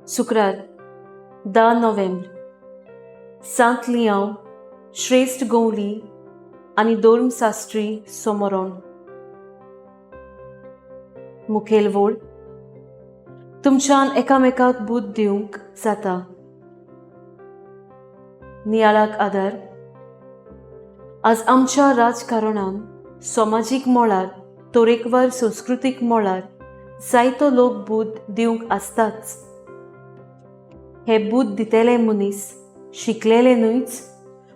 शुक्रार 10 नोव्हेंब्र. सांत लियांव, श्रेश्ठ गवली आनी धर्मशास्त्री सोमोरोन. मुखेल वोळ. तुमच्यान एकामेकाक बूद दिवंक जाता. नियाळाक आदार. आज आमच्या राजकारणान, समाजीक मळार, तरेकवार संस्कृतीक मळार जायतो लोक बूद दिवंक आसताच. हे बूद दितले मनीस शिकलेले न्हयच,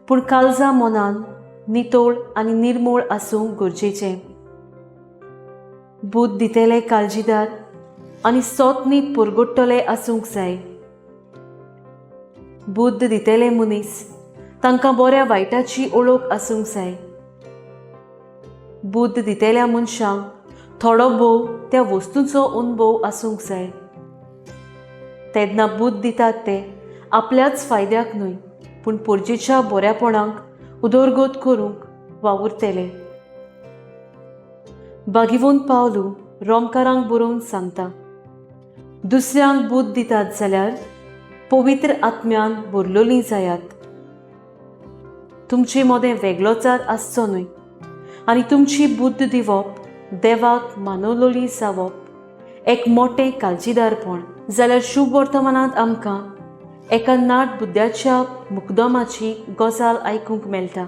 पूण काळजा मनान नितळ आनी निर्मळ आसूंक गरजेचें. बूद दितले काळजीदार आनी सोत नीत परगट्टले आसूंक जाय. बुद्द दितले मनीस तांकां बऱ्या वायटाची ओळख आसूंक जाय. बुद्द दितल्या मनशांक थोडो भोव त्या वस्तूंचो अनुभव आसूंक जाय. तेन्ना बुद्द दितात ते आपल्याच फायद्याक न्हय, पूण पोरजेच्या बऱ्यापणाक उदरगत करूंक वावुरतले. बागिवोन पावलू रोमकारांक बरोवन सांगता, दुसऱ्यांक बुद्द दितात जाल्यार पवित्र आत्म्यान भरलोली जायात. तुमचे मदें वेगळोचार आसचो न्हय आनी तुमची बुद्द दिवप देवाक मानवलोली जावप एक मोटें काळजीदारपण. जाल्यार शुभ वर्तमानांत आमकां एका नाट बुद्ध्याच्या मुकदमाची गजाल आयकूंक मेळटा.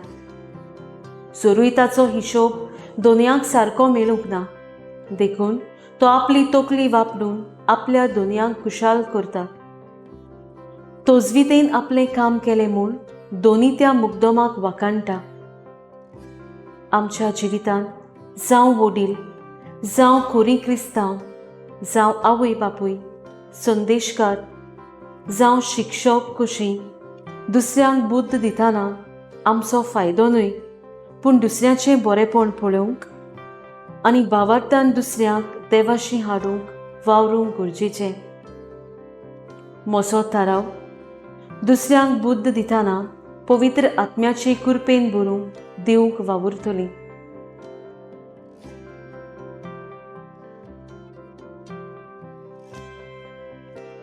जरूय ताचो हिशोब दोनयांक सारको मेळूंक ना, देखून तो आपली तकली वापरून आपल्या दोनयांक खुशाल करता. तजवितेन आपलें काम केलें म्हूण दोनी त्या मुकदमाक वाखाणटा. आमच्या जिवितांत जावं वडील, जावं खोरी क्रिस्तांव, जावं आवय बापूय, संदेशकार जावं शिक्षक कशी दुसऱ्यांक बुद्द दितना आमचो फायदो न्हय, पूण दुसऱ्याचें बरेंपण पळोवंक आनी भावार्थान दुसऱ्यांक देवाशी हाडूंक वावरूंक गरजेचें. म्हजो थाराव, दुसऱ्यांक बुद्द दितना पवित्र आत्म्याचे कृपेन भरून दिवंक वावुरतली.